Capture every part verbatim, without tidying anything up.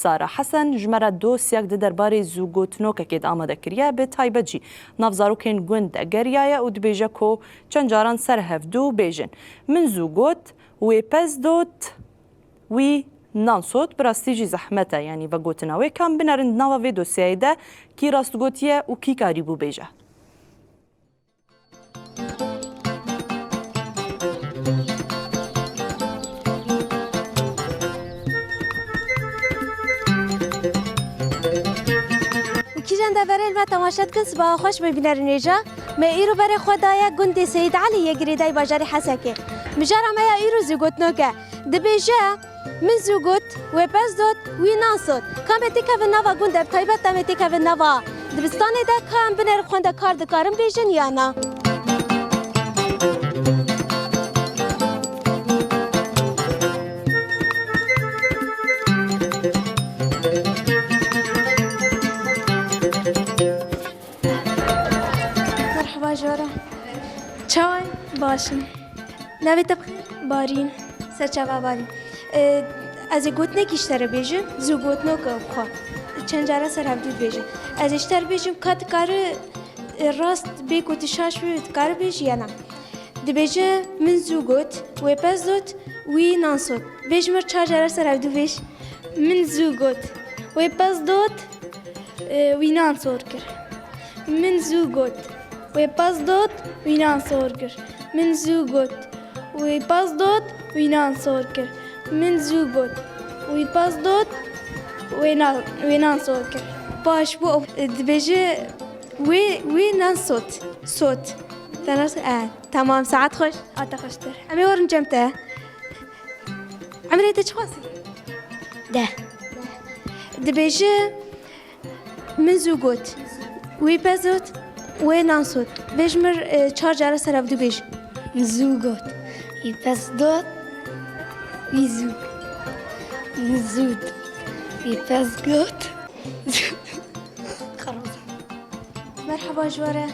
Dara Hesen ji me re dosyek di derbarê zûgotnokekê de amade kiriye, bi taybet jî nav zarokên gund de geriyaye û dibêje ku çend caran ser hevdû bêjin, "Min zû got, wê pez dot, wî nan sot." Bi rastî jî zehmet e, yanî vegotina wê. Ka em binerin di nava vê dosyayê de kî rast gotiye û kî karîbû bêje. Û kîjan deverê li me temaşe dikin, sibaha xweş be bînerên hêja. Me îro berê xwe daye gundê Seyîd Elî yê girêdayî bajarê Hesekê. Mijara me ya îro zûgotnok e. Dibêje, "Min zû got, wê pez dot, wî nan sot." Ka em ê têkevin nava gund de, bi taybet em ê têkevin nava dibistanê de, ka em binêrin xwendekar dikarin bêjin ya na. Merhaba ji we re. Çawa yî? Baş im. Navê te bi xêr? Barîn. Serçava Barîn. E, ez ê gotinekî ji te re bêjim, zûgotnok e bi xwe. Çend cara ser hevdû dibêjin. Ez ê ji te re bêjim, ka dikare, e, rast bê ku tu şaş bî, dikare bêjî ya na. Dibêje, "Min zû got, wê pez dot, wî nan sot." Vê ji mir çar cara ser hevdû bêj. Min zû got, wê pez dot, e, wî nan sor kir. Min zû got, wê pez dot, wî nan sor kir. Min zû got, wê pez dot, wî nan sor kir. Min zû got, wî pez dot, wê nan, wê nan sor kir. Baş bû, e, dibêje, wê, wê nan sot. Sot. Te nas, e, tamam, saet xweş. A te xweştir. Em ê werin cem te. Emrê te çiqas e? Deh. Dibêje, "Min zû got, wî pez dot, wê nan sot." Vê ji mir, e, çar cara ser hevdû bêj. Min zû got, wî pez dot, wî zû. Min zû got, wî pez got. Merhaba ji we re.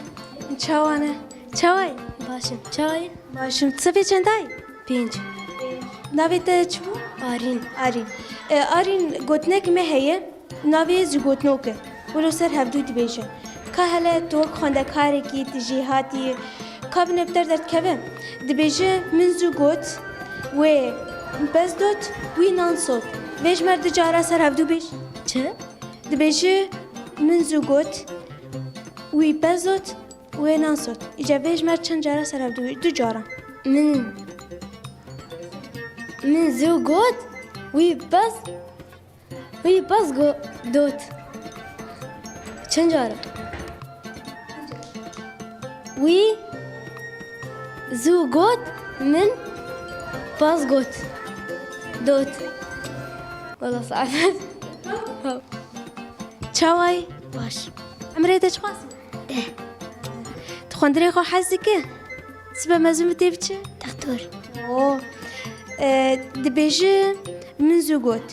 Çawa ne? Çawa yî? Baş im. Çawa yî? Baş im. Tu sefê çendayî? Pênc. Navê te çi bû? Arîn. Arîn. E, Arîn, gotinek me heye. Navê zûgotnok e. Wilo ser hevdû dibêje. Ka hele tu wek xwendekarekî, tu jêhatî, ka bine bi te re derdikeve. Dibêje, "Min zû got, wê pez dot, wî nan sot." Vê ji mer du cara ser hevdû bêj. Çi? Dibêje, "Min zû got, wî pez dot, wê nan sot." Îca vê ji mer çend cara ser hevdû bêj? Du cara. Min, min zû got, wî pez, wî pez go-, dot. Çend cara? Wî zû got, min pez got. Dot. Wela saet. Çawa yî? Baş. Emrê te çiqas e? Deh. Tu xwendirê xwe hez dike? Sibe mezin bi tê biçe? Doktor. Oo. E, dibêje, "Min zû got,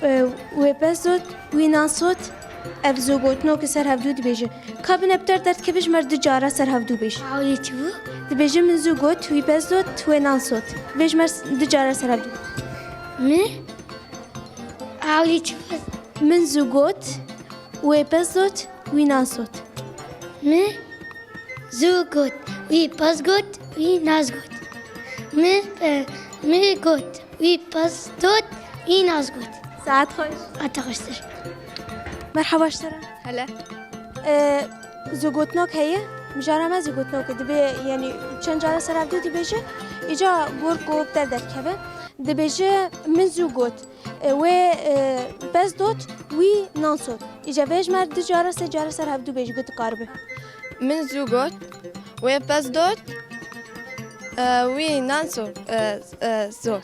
e, wê pez dot, wî nan sot." Ev zûgotnok e, ser hevdû dibêje. Ka bine bi te re derdikeve, ji mer du cara ser hevdû bêj. Ewlî çi bû? Dibêje, "Min zû got, wî pez dot, wê nan sot." Vê ji mer du cara ser hevdû. Mi? Ewlî çi bû? Min zû got, wê pez dot, wî nan sot. Mi? Zû got, wî pez got, wî nas got. Mi, e, mi got, wî pez dot, wî nas got. Saet xweş. A te xweştir. Merhaba ji te re. Hele. E, zûgotnok heye, mijara me zûgotnok e. Dibê, yanî çend cara ser hevdû dibêje, îca gor ku bi te re derdikeve. Dibêje, "Min zû got, e, wê, e, pez dot, wî nan sot." Îca vê ji mer du cara, sê cara ser hevdû bêj, got dikaribe. Min zû got, wê pez dot, e, wî nan so-, e, e, sot.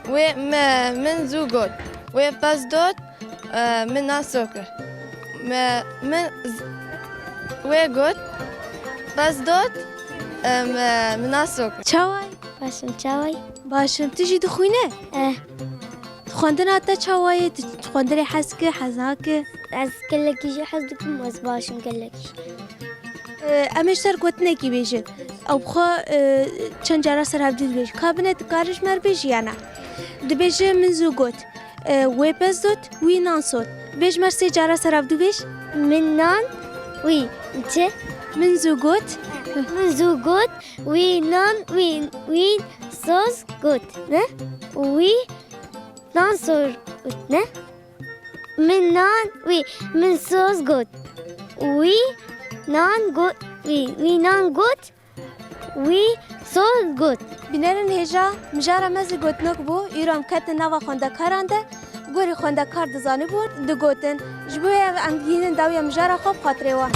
Wê me, min zû got, wê pez dot, e, min nan sokir. Me, min z-, wê got, pez dot, e, me, min nan sokir. Çawa yî? Baş im, çawa yî? Baş im. Tu jî dixwîne? Eh. Xwendina te çawa ye? Tu xwendirê hez ke, hez nake? Ez gelekî jî hez dikim, ez baş im gelekî. Ee, em ê ji te re gotinekî bêjin. Ew bi xwe, e, çend cara ser hevdû dibêje. Ka bine tu karî ji me re bêjî ya ne? Dibêje, "Min zû got, E, wê pez dot, wî nan sot. Bêj me sê cara ser ev du bêj. Min nan, wî çi? Min zû got. Min zû got, wî nan, wî, wî soz got, ne? Wî nan sor got, ne? Min nan, wî, min soz got. Wî nan got, wî, wî nan got. Wî soz got. Bînerên hêja, mijara me zî gotinok bû, îro em ketin nava xwendekaran de, gorî xwendekar dizanîbûn, digotin. Ji bo wê em bigihînin dawiya mijara xwe bi xatirê wan.